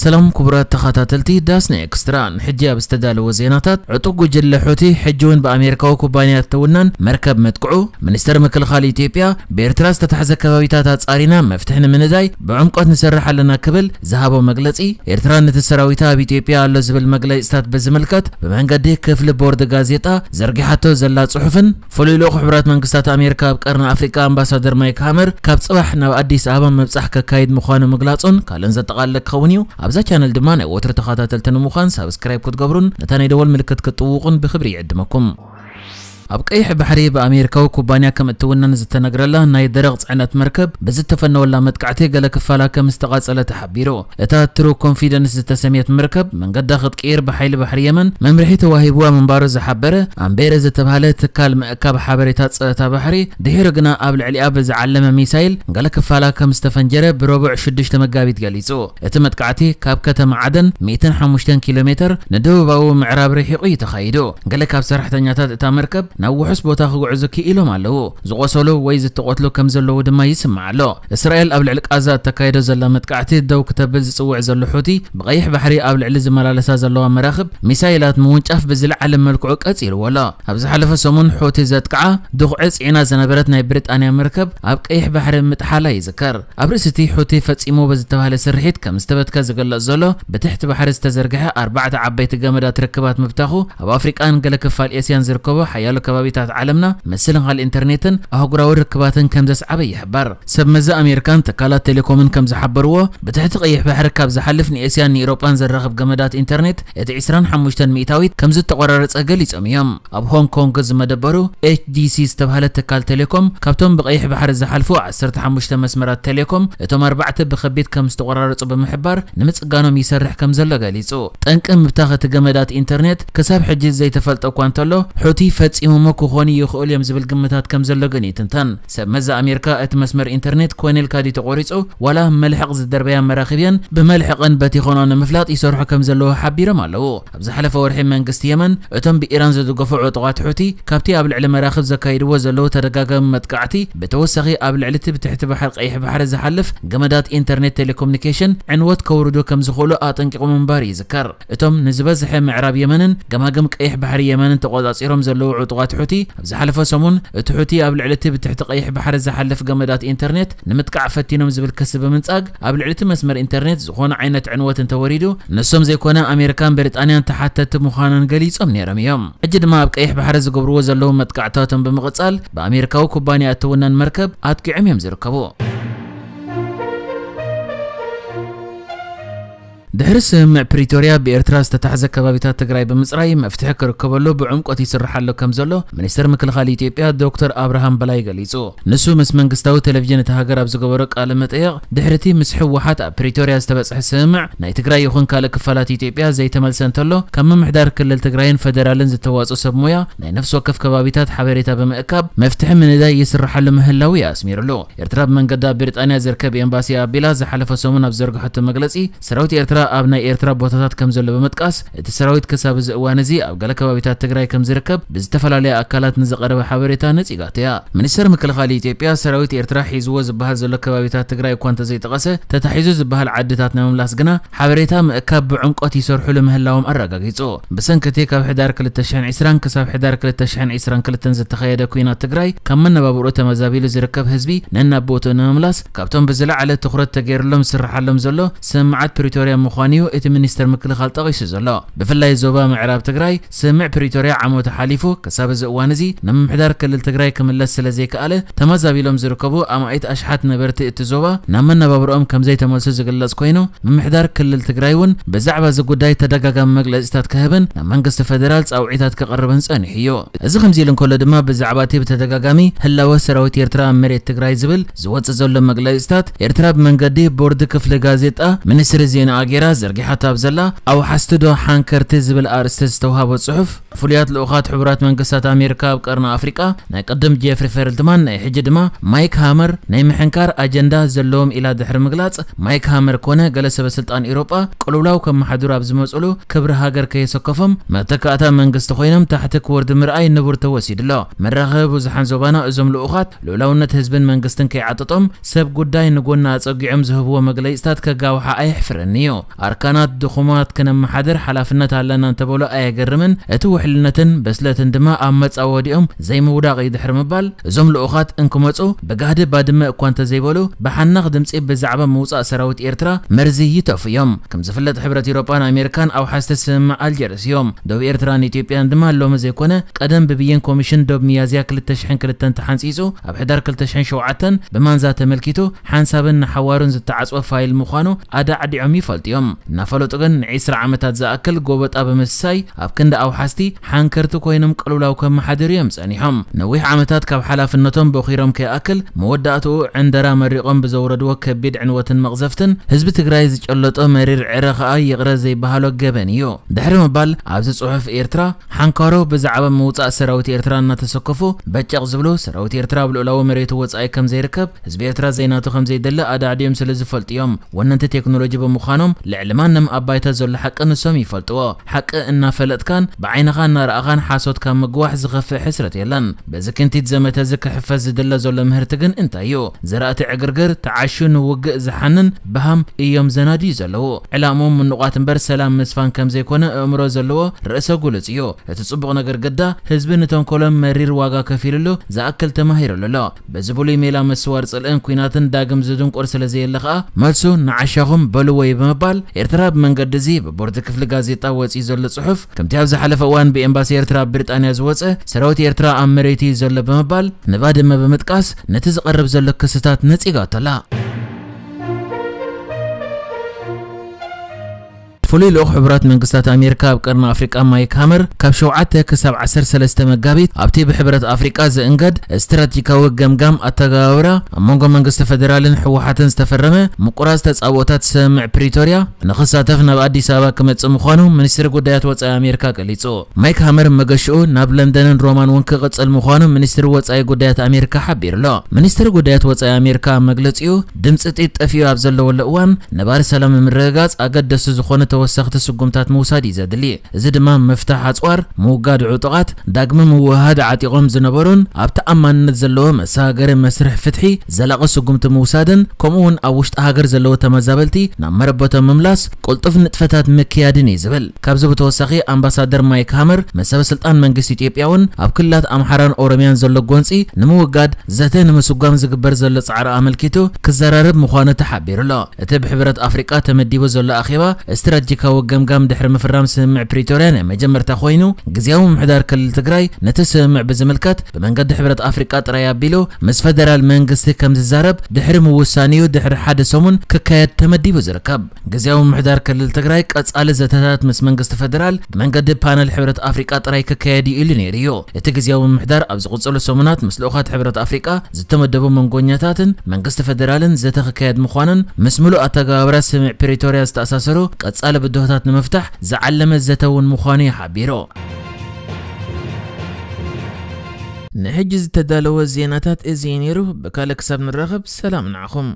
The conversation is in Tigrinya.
ሰላም ክቡራት ተኸታተልቲ ዳስና ኤክስትራ፣ ንሕጂ ኣብ ዝተዳለወ ዜናታት፣ ዕጡቕ ጉጅለ ሑቲ ሕጂ እውን ብኣሜሪካዊ ኩባንያ እትውነን መርከብ መጥቅዑ፣ ሚኒስተር ምክልኻል ኢትዮጵያ ብኤርትራ ዝተታሕዘ ከባቢታት ኣጻሪና መፍትሒ ንምንዳይ ብዕምቆት ንሰርሕ ኣለና ክብል ዝሃቦ መግለጺ፣ ኤርትራ ነቲ ሰራዊታ ኣብ ኢትዮጵያ ኣሎ ዝብል መግለጺታት ብዝምልከት ብመንገዲ ክፍሊ ቦርድ ጋዜጣ ዘርጊሓቶ ዘላ ጽሑፍን ፍሉይ ልኡኽ ሕቡራት መንግስታት ኣሜሪካ ኣብ ቀርኒ ኣፍሪቃ ኣምባሳደር ማይክ ሃመር ካብ ጽባሕ ናብ ኣዲስ ኣበባ ምብጻሕ ከካይድ ምዃኑ ምግላጹን ካልእን ዘጠቓለለ ክኸውን እዩ። ኣብዛ ቻነል ድማ ናይ ወትሩ ተኸታተልቲ ንምዃን ሳብስክራይብ ክትገብሩን ነታ ናይ ደወል ምልክት ክትጥውቑን ብክብሪ ይዕድመኩም። ኣብ ቀይሕ ባሕሪ ብኣሜሪካዊ ኩባንያ ከም እትውነን ዝተነግረላ ናይ ደረቕ ጽዕነት መርከብ ብዝተፈነወላ መጥቃዕቲ ገለ ክፋላ ከም ዝተቓጸለ ተሓቢሩ። እታ ትሩ ኮንፊደንስ ዝተሰምየት መርከብ መንገዳ ክትቅይር ብሓይሊ ባሕሪ የመን መምርሒ ተዋሂብዋ ምንባሩ ዝሓበረ ኣምቤረ ዝተባህለ ትካል ምእካብ ሓበሬታ ጸጥታ ባሕሪ፣ ድሒሩ ግና ኣብ ልዕሊኣ ብዝዓለመ ሚሳይል ገለ ክፋላ ከም ዝተፈንጀረ ብረቡዕ ሽዱሽተ መጋቢት ገሊጹ። እቲ መጥቃዕቲ ካብ ከተማ ዓደን ሚእትን ሓሙሽተን ኪሎ ሜተር ንደቡባዊ ምዕራብ ርሒቑ እዩ ተኻይዱ። ገለ ካብ ሰራሕተኛታት እታ መርከብ ናብ ውሑስ ቦታ ክጉዕዙ ክኢሎም ኣለዉ። ዝቖሰሉ ወይ ዝተቖትሉ ከም ዘለዉ ድማ ይስማዕ ኣሎ። እስራኤል ኣብ ልዕሊ ቃዛ እተካይዶ ዘላ መጥቃዕቲ ደው ክተብል ዝጽውዕ ዘሎ ሑቲ፣ ብቐይሕ ባሕሪ ኣብ ልዕሊ ዝመላለሳ ዘለዋ መራኽብ ሚሳይላት ምውንጫፍ ብዝለዓለ መልክዑ ቀጺልዎ ኣሎ። ኣብ ዝሓለፈ ሰሙን ሑቲ ዘጥቅዓ ድኹዒ ጽዒና ዝነበረት ናይ ብሪጣንያ መርከብ ኣብ ቀይሕ ባሕሪ ምጥሓላ ይዝከር። ኣብ ርእሲ እቲ ሑቲ ፈጺሞ ብዝተባህለ ስርሒት ከም ዝተበትከ ዝግለጽ ዘሎ፣ ብትሕቲ ባሕሪ ዝተዘርግሐ ኣርባዕተ ዓበይቲ ገመዳት ርክባት ምብታኹ፣ ኣብ ኣፍሪቃን ገለ ክፋል ኤስያን ዝርከቡ ሓያሎ ከባቢታት ዓለምና ምስልን ካልእ ኢንተርኔትን ኣህጉራዊ ርክባትን ከም ዘስዓበ ይሕበር። ሰብ መዚ ኣሜሪካን ትካላት ቴሌኮምን ከም ዝሓበርዎ፣ ብትሕቲ ቀይሕ ባሕሪ ካብ ዝሓልፍ ንኤስያን ንኤውሮጳን ዘራኽብ ገመዳት ኢንተርኔት እቲ ዕስራን ሓሙሽተን ሚእታዊት ከም ዝተቖራረጸ ገሊጾም እዮም። ኣብ ሆንግ ኮንግ ዝመደበሩ ኤች ዲ ሲ ዝተባህለ ትካል ቴሌኮም፣ ካብቶም ብቐይሕ ባሕሪ ዝሓልፉ ዓሰርተ ሓሙሽተ መስመራት ቴሌኮም፣ እቶም ኣርባዕተ ብኸቢድ ከም ዝተቖራረጹ ብምሕባር፣ ንምጽጋኖም ይሰርሕ ከም ዘሎ ገሊጹ። ጠንቂ ምብታኽ እቲ ገመዳት ኢንተርኔት ክሳብ ሕጂ ዘይተፈልጠ እኳ እንተሎ፣ ሑቲ ፈጺሞሞ ክኾኑ ይኽእሉ እዮም ዝብል ግምታት ከም ዘሎ ግን ይትንተን። ሰብ መዚ ኣሜሪካ፣ እቲ መስመር ኢንተርኔት ኮነ ኢልካ ድዩ ተቖሪጹ፣ ዋላ መልሕቕ ዝደርበያ መራኽብ እየን፣ ብመልሕቕን በቲኾኖ ንምፍላጥ ይሰርሑ ከም ዘለዉ ሓቢሮም ኣለዉ። ኣብ ዝሓለፈ ወርሒ መንግስቲ የመን፣ እቶም ብኢራን ዝድገፉ ዕጡቓት ሑቲ፣ ካብቲ ኣብ ልዕሊ መራኽብ ዘካይድዎ ዘለዉ ተደጋጋሚ መጥቃዕቲ ብተወሳኺ፣ ኣብ ልዕሊ እቲ ብትሕቲ ባሕሪ ቀይሕ ባሕሪ ዝሓልፍ ገመዳት ኢንተርኔት ቴሌኮሙኒኬሽን ዕንወት ከውርዱ ከም ዝኽእሉ ኣጠንቂቑ ምንባሩ ይዝከር። እቶም ንዝበዝሐ ምዕራብ የመንን ገማግም ቀይሕ ባሕሪ የመንን ተቖጻጺሮም ዘለዉ ዕጡቓት ሑቲ፣ ኣብ ዝሓለፈ ሰሙን፣ እቲ ሑቲ ኣብ ልዕሊ እቲ ብትሕቲ ቀይሕ ባሕሪ ዝሓልፍ ገመዳት ኢንተርኔት ንምጥቃዕ ፈቲኖም ዝብል ክሲ ብምንጻግ፣ ኣብ ልዕሊ እቲ መስመር ኢንተርኔት ዝኾነ ዓይነት ዕንወት እንተወሪዱ፣ ንሶም ዘይኮነ ኣሜሪካን ብሪጣንያን ተሓተቲ ምዃኖን ገሊጾም ነይሮም እዮም። ሕጂ ድማ ኣብ ቀይሕ ባሕሪ ዝገብርዎ ዘለዉ መጥቃዕታቶም ብምቕጻል፣ ብኣሜሪካዊ ኩባንያ እትውነን መርከብ ኣጥቂዖም እዮም ዝርከቡ። ድሕሪ ስምምዕ ፕሪቶርያ፣ ብኤርትራ ዝተታሕዘ ከባቢታት ትግራይ ብምጽራይ መፍትሒ ክርከበሉ ብዕምቆት ይስራሕ ኣሎ ከም ዘሎ ሚኒስትር ምክልኻል ኢትዮጵያ ዶክተር ኣብርሃም በላይ ገሊጹ። ንሱ ምስ መንግስታዊ ቴሌቪዥን እታ ሃገር ኣብ ዝገበሮ ቃለ መጠየቕ፣ ድሕሪቲ ምስ ህወሓት ኣብ ፕሪቶርያ ዝተበጽሐ ስምምዕ፣ ናይ ትግራይ ይኹን ካልእ ክፋላት ኢትዮጵያ ዘይተመልሰ እንተሎ፣ ካብ ምምሕዳር ክልል ትግራይን ፌደራልን ዝተዋጽኡ ሰብ ሞያ ናይ ነፍሲ ወከፍ ከባቢታት ሓበሬታ ብምእካብ መፍትሒ ምንዳይ ይስርሓሉ ምህላዉ እዩ ኣስሚሩሉ። ኤርትራ ብመንገዲ ኣብ ብሪጣንያ ዝርከብ ኤምባሲ ኣቢላ ዝሓለፈ ሰሙን ኣብ ዘርግሐቶ መግለጺ፣ ሰራዊት ኤርትራ ኣብ ናይ ኤርትራ ቦታታት ከም ዘሎ ብምጥቃስ፣ እቲ ሰራዊት ክሳብ እዚ እዋን እዚ ኣብ ገለ ከባቢታት ትግራይ ከም ዝርከብ ብዝተፈላለየ ኣካላት ንዝቐረበ ሓበሬታ ነጺጋቶ እያ። ሚኒስተር ምክልኻል ኢትዮጵያ፣ ሰራዊት ኤርትራ ሒዝዎ ዝበሃል ዘሎ ከባቢታት ትግራይ እኳ እንተዘይጠቐሰ፣ ተታሒዙ ዝበሃል ዓድታት ንምምላስ ግና ሓበሬታ ምእካብ ብዕምቆት ይሰርሑሉ ምህላዎም ኣረጋጊጹ። ብሰንኪ እቲ ካብ ሕዳር ክልተ ሽሕን ዕስራን ክሳብ ሕዳር ክልተ ሽሕን ዕስራን ክልተን ዝተኻየደ ኲናት ትግራይ፣ ካብ መነባብርኡ ተመዛቢሉ ዝርከብ ህዝቢ ነናብ ቦትኡ ንምምላስ፣ ካብቶም ብዝለዓለ ትኹረት ተገይርሎም ዝስርሓሎም ዘሎ ስምምዓት ፕሪቶርያ ምዃኑ እዩ እቲ ሚኒስተር ምክልኻል ጠቒሱ ዘሎ። ብፍላይ ዞባ ምዕራብ ትግራይ፣ ስምምዕ ፕሪቶርያ ዓመቱ ሓሊፉ፣ ክሳብ እዚ እዋን እዚ ንምምሕዳር ክልል ትግራይ ክምለስ ስለ ዘይከኣለ፣ ተመዛቢሎም ዝርከቡ ኣማኢት ኣሽሓት ነበርቲ እቲ ዞባ ናብ መነባብርኦም ከም ዘይተመልሱ ዝግለጽ ኮይኑ፣ ምምሕዳር ክልል ትግራይ እውን ብዛዕባ እዚ ጉዳይ ተደጋጋሚ መግለጺታት ክህብን ናብ መንግስቲ ፌደራል ጻውዒታት ክቕርብን ጸኒሑ እዩ። እዚ ከምዚ ኢሉ እንከሎ ድማ፣ ብዛዕባ እቲ ብተደጋጋሚ ህላወ ሰራዊት ኤርትራ ኣብ መሬት ትግራይ ዝብል ዝወጽእ ዘሎ መግለጺታት፣ ኤርትራ ብመንገዲ ቦርድ ክፍሊ ጋዜጣ ሚኒስትሪ ዜና ኣጌራ ዘርጊሓቶ ኣብ ዘላ፣ ኣውሓስቲ ዶ ሓንከርቲ ዝብል ኣርእስቲ ዝተውሃቦ ጽሑፍ፣ ፍሉያት ልኡኻት ሕቡራት መንግስታት ኣሜሪካ ኣብ ቀርኒ ኣፍሪቃ፣ ናይ ቅድም ጄፍሪ ፌልትማን፣ ናይ ሕጂ ድማ ማይክ ሃመር፣ ናይ ምሕንካር ኣጀንዳ ዘለዎም ኢላ ድሕሪ ምግላጽ፣ ማይክ ሃመር ኮነ ገለ ሰበ ስልጣን ኤውሮጳ ቅልውላው ከመሓድሩ ኣብ ዝመጽሉ ክብሪ ሃገር ከየሰከፎም፣ መተካእታ መንግስቲ ኮይኖም ታሕቲ ክወርዱ ምርኣይ ንቡር ተወሲዱ ኣሎ። መራኸቢ ብዙሓን ዞባና እዞም ልኡኻት ልኡላውነት ህዝብን መንግስትን ከይዓጠጦም ሰብ ጉዳይ ንጎና ኣጸጊዖም ዝህብዎ መግለጺታት ከጋውሓ ኣየሕፍርን እዩ። ኣርካናት ድኹማት ክነመሓድር ሓላፍነት ኣለና እንተበሉ ኣየገርምን። እቲ ውሕልነትን በስለትን ድማ ኣብ መጻወዲኦም ዘይምውዳቕ እዩ ድሕሪ ምባል፣ እዞም ልኡኻት እንክመጹ ብጋህዲ ባድመ እኳ እንተዘይበሉ፣ ብሓናኽ ድምጺ ብዛዕባ ምውጻእ ሰራዊት ኤርትራ መርዚ ይተፉ እዮም። ከም ዝፍለጥ፣ ሕብረት ኤውሮጳን ኣሜሪካን ኣውሓስቲ ስምምዕ ኣልጀርስ እዮም። ደቡብ ኤርትራን ኢትዮጵያን ድማ ሎሚ ዘይኮነ፣ ቀደም ብብይን ኮሚሽን ዶብ ሚያዝያ ክልተ ሽሕን ክልተን ተሓንጺጹ፣ ኣብ ሕዳር ክልተ ሽሕን ሸውዓተን ብማንዛ ተመልኪቱ፣ ሓንሳብን ንሓዋሩን ዝተዓጽወ ፋይል ምዃኑ ኣዳዕዲዖም ይፈልጡ እዮም። እናፈለጡ ግን ንዒስራ ዓመታት ዝኣክል ጎበጣ ብምስሳይ፣ ኣብ ክንዲ ኣውሓስቲ ሓንከርቲ ኮይኖም ቅልውላው ከመሓድሩ እዮም ጸኒሖም። ነዊሕ ዓመታት ካብ ሓላፍነቶም ቦኺሮም ከይኣክል፣ መወዳእትኡ ዕንደራ መሪቖም ብዘውረድዎ ከቢድ ዕንወትን መቕዘፍትን፣ ህዝቢ ትግራይ ዝጨለጦ መሪር ዕረ ኸኣ ይቕረ ዘይበሃሎ ገበን እዩ። ድሕሪ ምባል፣ ኣብዚ ጽሑፍ ኤርትራ ሓንካሮ ብዛዕባ ምውጻእ ሰራዊት ኤርትራ እናተሰከፉ በጨቕ ዝብሉ፣ ሰራዊት ኤርትራ ኣብ ልኡላዊ መሬቱ ወጻኢ ከም ዘይርከብ፣ ህዝቢ ኤርትራ ዘይናቱ ከም ዘይደለ ኣዳዕዲኦም ስለ ዝፈልጡ እዮም። ወነንቲ ቴክኖሎጂ ብምዃኖም፣ ልዕሊ ማንም ኣብ ባይታ ዘሎ ሓቂ ንሶም ይፈልጥዎ። ሓቂ እናፈለጥካን ብዓይንኻ እናረኣኻን ሓሶት ካብ ምግዋሕ ዝኸፍእ ሕስረት የለን። በዚ ክንቲት ዘመተ እዚ ክሕፈስ ዝድለ ዘሎ ምህርቲ ግን እንታይ እዩ? ዘራእቲ ዕግርግር፣ ተዓሹ ንውግእ ዝሓንን ብሃም እዮም ዘናድዩ ዘለዉ። ዕላምኦም ምኑቓት እምበር ሰላም ምስፋን ከም ዘይኮነ ኣእምሮ ዘለዎ ርእሰ ጉሉጽ እዩ። እቲ ጽቡቕ ነገር ግዳ፣ ህዝቢ ንተንኮሎም መሪር ዋጋ ከፊሉሉ ዝኣክል ተማሂሩሉ ኣሎ። በዚ ብሉይ ሜላ መስዋር ጽልእን ኲናትን ዳግም ዝድንቁር ስለ ዘየለ ኸኣ፣ መልሱ ንዓሻኹም በልዎ እዩ ብምባል፣ ኤርትራ ብመንገዲ እዚ ብቦርድ ክፍሊ ጋዜጣ ወጺኡ ዘሎ ጽሑፍ፣ ከምቲ ኣብ ዝሓለፈ እዋን ብኤምባሲ ኤርትራ ኣብ ብሪጣንያ ዝወጸ፣ ሰራዊት ኤርትራ ኣብ መሬቱ እዩ ዘሎ ብምባል፣ ንባድመ ብምጥቃስ፣ ነቲ ዝቐርብ ዘሎ ክስታት ነጺጋቶ ኣላ። ፍሉይ ልኡኽ ሕቡራት መንግስታት ኣሜሪካ ኣብ ቀርኒ ኣፍሪቃ ማይክ ሃመር፣ ካብ ሸውዓተ ክሳብ ዓሰርተ ሰለስተ መጋቢት ኣብቲ ብሕብረት ኣፍሪቃ ዝእንገድ ስትራቴጂካዊ ገምጋም ኣተገባብራ ኣብ መንጎ መንግስቲ ፈደራልን ህወሓትን ዝተፈረመ ምቁራጽ ተጻብኦታት ስምምዕ ፕሪቶርያ ንኽሳተፍ ናብ ኣዲስ ኣበባ ክመጽእ ምዃኑ ሚኒስትሪ ጉዳያት ወጻኢ ኣሜሪካ ገሊጹ። ማይክ ሃመር መገሽኡ ናብ ለንደንን ሮማን እውን ክቕጽል ምዃኑ ሚኒስትሪ ወጻኢ ጉዳያት ኣሜሪካ ሓቢሩ ኣሎ። ሚኒስትሪ ጉዳያት ወጻኢ ኣሜሪካ ኣብ መግለጺኡ፣ ድምጺ ጢጥ ጠፊኡ ኣብ ዘለወሉ እዋን፣ ነባሪ ሰላም ንምርግጋጽ ኣገደስቲ ዝኾኑ ተወሰኽቲ ስጉምታት ምውሳድ እዩ ዘድሊ። እዚ ድማ ምፍታሕ ኣጽዋር፣ ምውጋድ ዕጡቓት፣ ዳግመ ምውህሃድ ዓጢቖም ዝነበሩን ኣብ ተኣማንነት ዘለዎ መሰጋገሪ መስርሕ ፍትሒ ዘላቒ ስጉምቲ ምውሳድን፣ ከምኡ እውን ኣብ ውሽጢ ሃገር ዘለዉ ተመዛበልቲ ናብ መረበቶም ምምላስ ቅልጡፍ ንጥፈታት ምክያድን እዩ ዝብል። ካብዚ ብተወሳኺ ኣምባሳደር ማይክ ሃመር፣ መሰበ ስልጣን መንግስቲ ኢትዮጵያ እውን ኣብ ክልላት ኣምሓራን ኦሮሚያን ዘሎ ጎንጺ ንምውጋድ ዘተ ንምስጓም ዝግበር ዘሎ ጻዕሪ ኣመልኪቱ ክዘራረብ ምዃኑ ተሓቢሩ ኣሎ። እቲ ብሕብረት ኣፍሪቃ ተመዲቡ ዘሎ ኣኼባ ስትራቴጂካዊ ገምጋም ድሕሪ ምፍራም ስምምዕ ፕሪቶርያ ናይ መጀመርታ ኮይኑ፣ ግዝያዊ ምምሕዳር ክልል ትግራይ ነቲ ስምምዕ ብዝምልከት ብመንገዲ ሕብረት ኣፍሪቃ ጥራይ ኣቢሉ ምስ ፈደራል መንግስቲ ከም ዝዛረብ ድሕሪ ምውሳን'ዩ ድሕሪ ሓደ ሰሙን ክካየድ ተመዲቡ ዝርከብ። ግዝያዊ ምምሕዳር ክልል ትግራይ ቀጻሊ ዘተታት ምስ መንግስቲ ፈደራል ብመንገዲ ፓነል ሕብረት ኣፍሪቃ ጥራይ ክካየድ እዩ ኢሉ ነይሩ እዩ። እቲ ግዝያዊ ምምሕዳር ኣብ ዝቕጽሉ ሰሙናት ምስ ልኡኻት ሕብረት ኣፍሪቃ ዝተመደቡ መንጎኛታትን መንግስቲ ፈደራልን ዘተ ክካየድ ምዃኑን ምስ ምሉእ ኣተገባብራ ስምምዕ ፕሪቶርያ ዝተኣሳሰሩ ቀጻሊ ብድሆታት ንምፍታሕ ዝዓለመ ዘተ እውን ምዃኑ እዩ ሓቢሩ። ንሕጂ ዝተዳለወ ዜናታት እዚ እዩ ነይሩ። ብካልእ ክሳብ ንራኸብ ሰላም ንዓኹም።